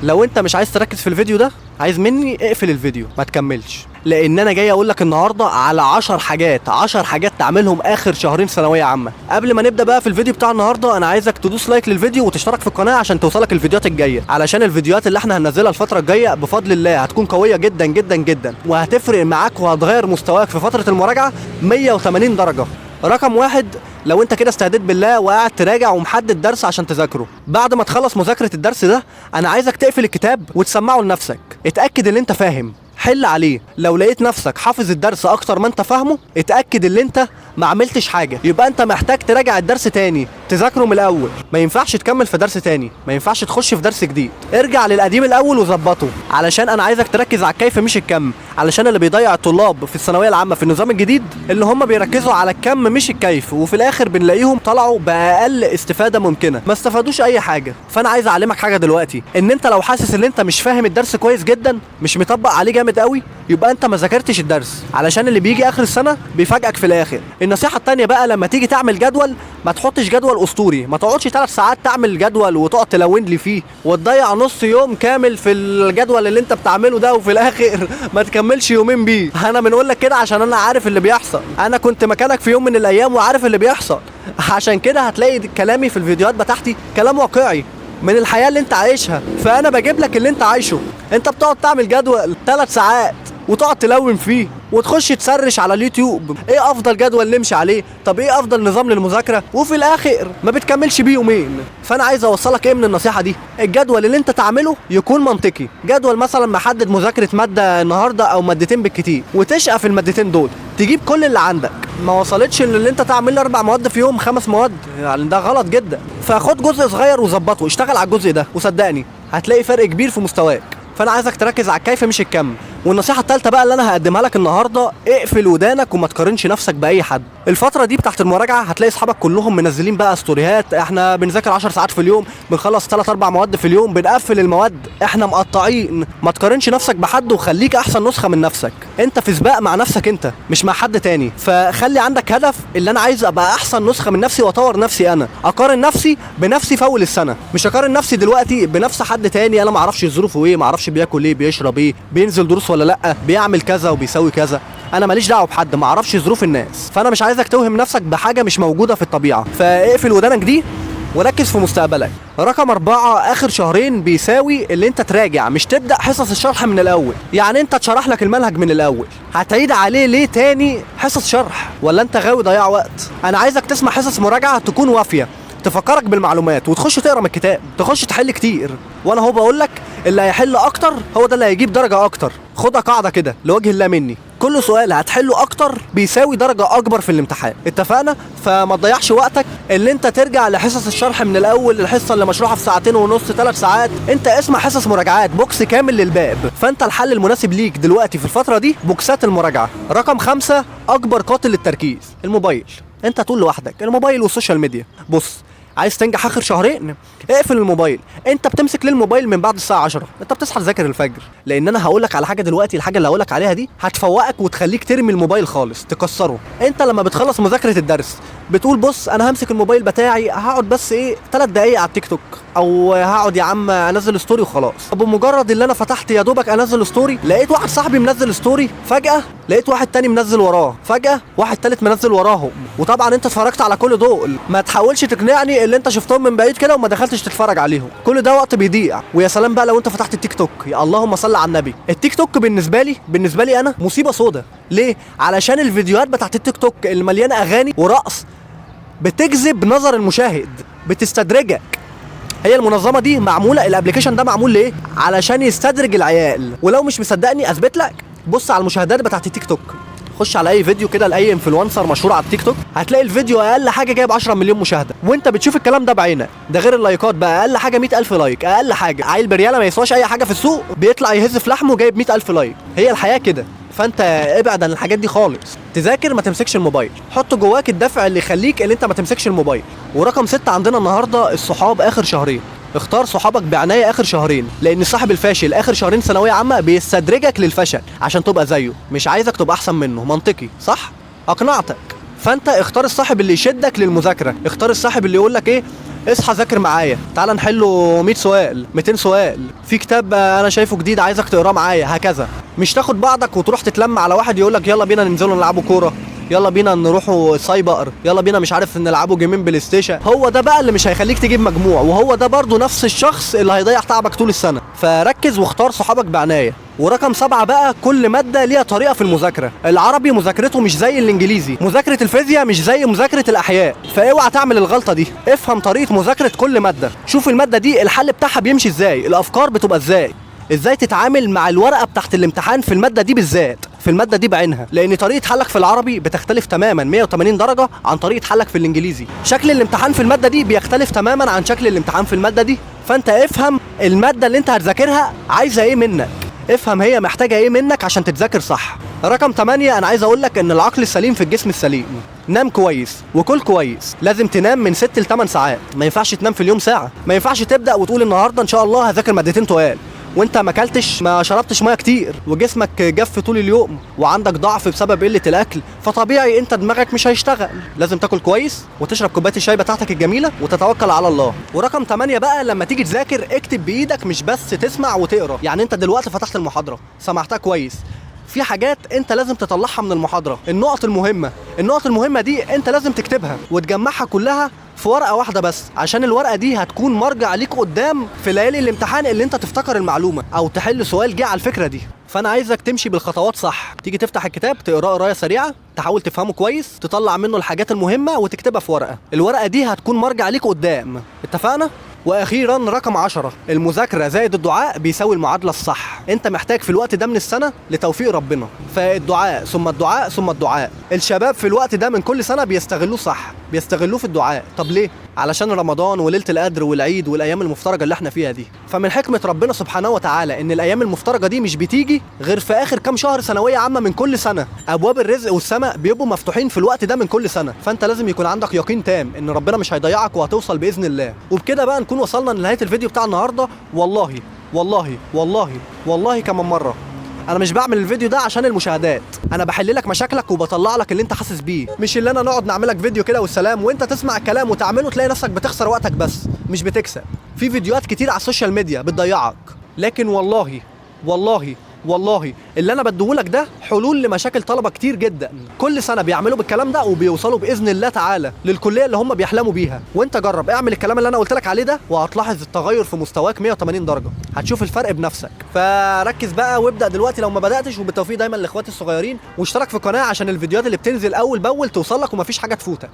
لو انت مش عايز تركز في الفيديو ده، عايز مني اقفل الفيديو ما تكملش، لان انا جاي اقول لك النهارده على 10 حاجات، 10 حاجات تعملهم اخر شهرين ثانوية عامة. قبل ما نبدا بقى في الفيديو بتاع النهارده، انا عايزك تدوس like للفيديو وتشترك في القناة عشان توصلك الفيديوهات الجاية، علشان الفيديوهات اللي احنا هننزلها الفترة الجاية بفضل الله هتكون قوية جدا جدا جدا، وهتفرق معاك وهتغير مستواك في فترة المراجعة 180 درجه. رقم 1، لو انت كده استهديت بالله وقاعد تراجع ومحدد درس عشان تذاكره، بعد ما تخلص مذاكرة الدرس ده انا عايزك تقفل الكتاب وتسمعه لنفسك، اتاكد ان انت فاهم، حل عليه. لو لقيت نفسك حافظ الدرس اكتر ما انت فاهمه، اتاكد ان انت ما عملتش حاجة، يبقى انت محتاج تراجع الدرس تاني، تذاكره من الاول. ما ينفعش تكمل في درس تاني، ما ينفعش تخش في درس جديد، ارجع للقديم الاول وظبطه. علشان انا عايزك تركز على الكيف مش الكم، علشان اللي بيضيع الطلاب في الثانوية العامة في النظام الجديد اللي هم بيركزوا على الكم مش الكيف، وفي الاخر بنلاقيهم طلعوا باقل استفاده ممكنة، ما استفادوش اي حاجة. فانا عايز اعلمك حاجة دلوقتي، ان انت لو حاسس ان انت مش فاهم الدرس كويس جدا، مش مطبق عليه جامد قوي، يبقى انت ما ذاكرتش الدرس، علشان اللي بيجي اخر السنة بيفاجئك في الاخر. النصيحة الثانية بقى، لما تيجي تعمل جدول ما تحطش جدول اسطوري، ما تقعدش 3 ساعات تعمل جدول وتقعد تلون لي فيه وتضيع نص يوم كامل في الجدول اللي انت بتعمله ده، وفي الاخر ما تكملش يومين بيه. انا بنقول لك كده عشان انا عارف اللي بيحصل، انا كنت مكانك في يوم من الايام وعارف اللي بيحصل، عشان كده هتلاقي كلامي في الفيديوهات بتاعتي كلام واقعي من الحياة اللي انت عايشها، فانا بجيب لك اللي انت عايشه. انت بتقعد تعمل جدول 3 ساعات وتقعد تلون فيه وتخش تسرش على اليوتيوب ايه افضل جدول نمشي عليه، طب ايه افضل نظام للمذاكره، وفي الاخر ما بتكملش بيه يومين. فانا عايز اوصلك ايه من النصيحة دي، الجدول اللي انت تعمله يكون منطقي. جدول مثلا محدد مذاكرة مادة النهارده او مادتين بالكتير، وتشقى في المادتين دول، تجيب كل اللي عندك. ما وصلتش اللي انت تعمل 4 مواد في يوم، 5 مواد، يعني ده غلط جدا. فخد جزء صغير وظبطه، اشتغل على الجزء ده، وصدقني هتلاقي فرق كبير في مستواك. فانا عايزك تركز على الكيف مش الكم. والنصيحة الثالثة بقى اللي انا هقدمها لك النهارده، اقفل ودانك وما تقارنش نفسك باي حد. الفترة دي بتاعت المراجعة هتلاقي اصحابك كلهم منزلين بقى ستوريهات، احنا بنذاكر 10 ساعات في اليوم، بنخلص 3 4 مواد في اليوم، بنقفل المواد، احنا مقطعين. ما تقارنش نفسك بحد، وخليك احسن نسخه من نفسك. انت في سباق مع نفسك انت، مش مع حد تاني. فخلي عندك هدف، اللي انا عايز ابقى احسن نسخه من نفسي واطور نفسي. انا اقارن نفسي بنفسي في اول السنة، مش اقارن نفسي دلوقتي بنفس حد تاني انا ما اعرفش ظروفه ايه، ما اعرفش بياكل ايه، بيشرب ايه، بينزل دروس ولا لا، بيعمل كذا وبيسوي كذا. انا ماليش دعوه بحد، ما اعرفش ظروف الناس. فانا مش عايزك توهم نفسك بحاجة مش موجودة في الطبيعة، فاقفل ودانك دي وركز في مستقبلك. رقم 4، اخر شهرين بيساوي اللي انت تراجع، مش تبدا حصص الشرح من الاول. يعني انت اتشرح لك المنهج من الاول، هتعيد عليه ليه تاني حصص شرح؟ ولا انت غاوي ضياع وقت؟ انا عايزك تسمع حصص مراجعه تكون وافيه، تفكرك بالمعلومات، وتخش تقرا من الكتاب، تخش تحل كتير. وانا هو بقول لك اللي هيحل اكتر هو ده اللي هيجيب درجه اكتر. خدها قاعدة كده لوجه الله مني، كل سؤال هتحله اكتر بيساوي درجه اكبر في الامتحان. اتفقنا؟ فما تضيعش وقتك اللي انت ترجع لحصص الشرح من الاول، الحصة اللي مشروحه في 2.5 3 ساعات. انت اسمع حصص مراجعات، box كامل للباب. فانت الحل المناسب ليك دلوقتي في الفترة دي بوكسات المراجعة. رقم 5، اكبر قاتل للتركيز، الموبايل. انت طول لوحدك، الموبايل وال social media. بص، عايز تنجح اخر شهرين، اقفل الموبايل. انت بتمسك ليه الموبايل من بعد الساعة 10؟ انت بتصحى تذاكر الفجر. لان انا هقول لك على حاجة دلوقتي، الحاجة اللي هقول لك عليها دي هتفوقك وتخليك ترمي الموبايل خالص، تكسره. انت لما بتخلص مذاكرة الدرس بتقول بص انا همسك الموبايل بتاعي، هقعد بس ايه 3 دقايق على التيك توك، او هقعد يا عم انزل story وخلاص. بمجرد اللي انا فتحت يا دوبك انزل story، لقيت واحد صاحبي منزل story، فجاة لقيت واحد تاني منزل وراه، فجاة واحد تالت منزل وراهم، وطبعا انت اتفرجت على كل دول. ما تحاولش تقنعني اللي انت شفتهم من بعيد كده وما دخلتش تتفرج عليهم، كل ده وقت بيضيع. ويا سلام بقى لو انت فتحت التيك توك، يا اللهم صل على النبي. التيك توك بالنسبة لي انا مصيبة سودة. ليه؟ علشان الفيديوهات بتاعت التيك توك اللي مليانة اغاني ورقص بتجذب نظر المشاهد، بتستدرجك. هي المنظمة دي معمولة، ال application ده معمول ليه؟ علشان يستدرج العيال. ولو مش مصدقني اثبت لك، بص على المشاهدات بتاعت التيك توك، خش على اي فيديو كده لاي influencer مشهور على التيك توك، هتلاقي الفيديو اقل حاجة جايب 10 مليون مشاهده، وانت بتشوف الكلام ده بعينك. ده غير اللايكات بقى، اقل حاجة 100,000 like، اقل حاجة. عيل برياله ما يسواش اي حاجة في السوق بيطلع يهز في لحمه جايب 100,000 like. هي الحياة كده. فانت ابعد عن الحاجات دي خالص. تذاكر ما تمسكش الموبايل، حط جواك الدافع اللي يخليك اللي انت ما تمسكش الموبايل. ورقم 6 عندنا النهارده، الصحاب اخر شهرين. اختار صحابك بعناية اخر شهرين، لان الصاحب الفاشل اخر شهرين ثانوية عامة بيستدرجك للفشل عشان تبقى زيه، مش عايزك تبقى احسن منه. منطقي صح؟ اقنعتك. فانت اختار الصاحب اللي يشدك للمذاكره، اختار الصاحب اللي يقول لك ايه، اصحى ذاكر معايا، تعال نحله 100 سؤال 200 سؤال، في كتاب انا شايفه جديد عايزك تقراه معايا، هكذا. مش تاخد بعضك وتروح تتلم على واحد يقولك يلا بينا ننزلوا نلعبوا كورة، يلا بينا نروحوا سايبر، يلا بينا مش عارف نلعبوا جيمين بلاي ستيشن. هو ده بقى اللي مش هيخليك تجيب مجموع، وهو ده برضو نفس الشخص اللي هيضيع تعبك طول السنة. فركز واختار صحابك بعناية. ورقم 7 بقى، كل مادة ليها طريقة في المذاكرة. العربي مذاكرته مش زي الانجليزي، مذاكرة الفيزياء مش زي مذاكرة الاحياء، فاوعى تعمل الغلطة دي. افهم طريقة مذاكرة كل مادة، شوف المادة دي الحل بتاعها بيمشي ازاي، الافكار بتبقى ازاي، ازاي تتعامل مع الورقة بتاعت الامتحان في المادة دي بالذات، في المادة دي بعينها، لان طريقه حلك في العربي بتختلف تماما 180 درجه عن طريقه حلك في الانجليزي. شكل الامتحان في المادة دي بيختلف تماما عن شكل الامتحان في المادة دي. فانت افهم المادة اللي انت هتذاكرها عايزه ايه منك، افهم هي محتاجه ايه منك عشان تتذاكر صح. رقم 8، انا عايز اقول لك ان العقل السليم في الجسم السليم. نام كويس وكل كويس، لازم تنام من 6 ل 8 ساعات، ما ينفعش تنام في اليوم ساعة، ما ينفعش تبدا وتقول النهارده ان شاء الله هذاكر مادتين تقال وانت ما اكلتش ما شربتش مية كتير وجسمك جف طول اليوم وعندك ضعف بسبب قلة الاكل، فطبيعي انت دماغك مش هيشتغل. لازم تاكل كويس وتشرب كوباية الشاي بتاعتك الجميلة وتتوكل على الله. ورقم 8 بقى، لما تيجي تذاكر اكتب بايدك، مش بس تسمع وتقرا. يعني انت دلوقتي فتحت المحاضرة سمعتها كويس، في حاجات انت لازم تطلعها من المحاضرة، النقط المهمة، النقط المهمة دي انت لازم تكتبها وتجمعها كلها في ورقة واحدة بس، عشان الورقة دي هتكون مرجع ليك قدام في ليالي الامتحان اللي انت تفتكر المعلومة او تحل سؤال جه على الفكرة دي. فانا عايزك تمشي بالخطوات صح، تيجي تفتح الكتاب تقراه قرايه سريعة، تحاول تفهمه كويس، تطلع منه الحاجات المهمة وتكتبها في ورقة، الورقة دي هتكون مرجع ليك قدام. اتفقنا؟ واخيرا رقم 10، المذاكرة زائد الدعاء بيساوي المعادلة الصح. انت محتاج في الوقت ده من السنة لتوفيق ربنا، فالدعاء ثم الدعاء ثم الدعاء. الشباب في الوقت ده من كل سنة بيستغلوه صح، بيستغلوه في الدعاء. طب ليه؟ علشان رمضان وليلة القدر والعيد والايام المفترجه اللي احنا فيها دي. فمن حكمه ربنا سبحانه وتعالى ان الايام المفترجه دي مش بتيجي غير في اخر كام شهر ثانوية عامة من كل سنة. ابواب الرزق والسماء بيبقوا مفتوحين في الوقت ده من كل سنة، فانت لازم يكون عندك يقين تام ان ربنا مش هيضيعك وهتوصل باذن الله. وبكده بقى نكون وصلنا لنهاية الفيديو بتاع النهارده. والله والله والله والله كمان مرة، انا مش بعمل الفيديو ده عشان المشاهدات، انا بحل لك مشاكلك وبطلع لك اللي انت حاسس بيه، مش اللي انا نقعد نعملك فيديو كده والسلام وانت تسمع الكلام وتعمله تلاقي نفسك بتخسر وقتك بس مش بتكسب. في فيديوهات كتير على ال social media بتضيعك، لكن والله والله والله اللي انا بديهولك ده حلول لمشاكل طلبه كتير جدا كل سنة بيعملوا بالكلام ده وبيوصلوا باذن الله تعالى للكليه اللي هم بيحلموا بيها. وانت جرب اعمل الكلام اللي انا قلت لك عليه ده وهتلاحظ التغير في مستواك 180 درجه، هتشوف الفرق بنفسك. فركز بقى وابدا دلوقتي لو ما بداتش، وبالتوفيق دايما لاخواتي الصغيرين، واشترك في القناة عشان الفيديوهات اللي بتنزل اول باول توصل لك ومفيش حاجة تفوتك.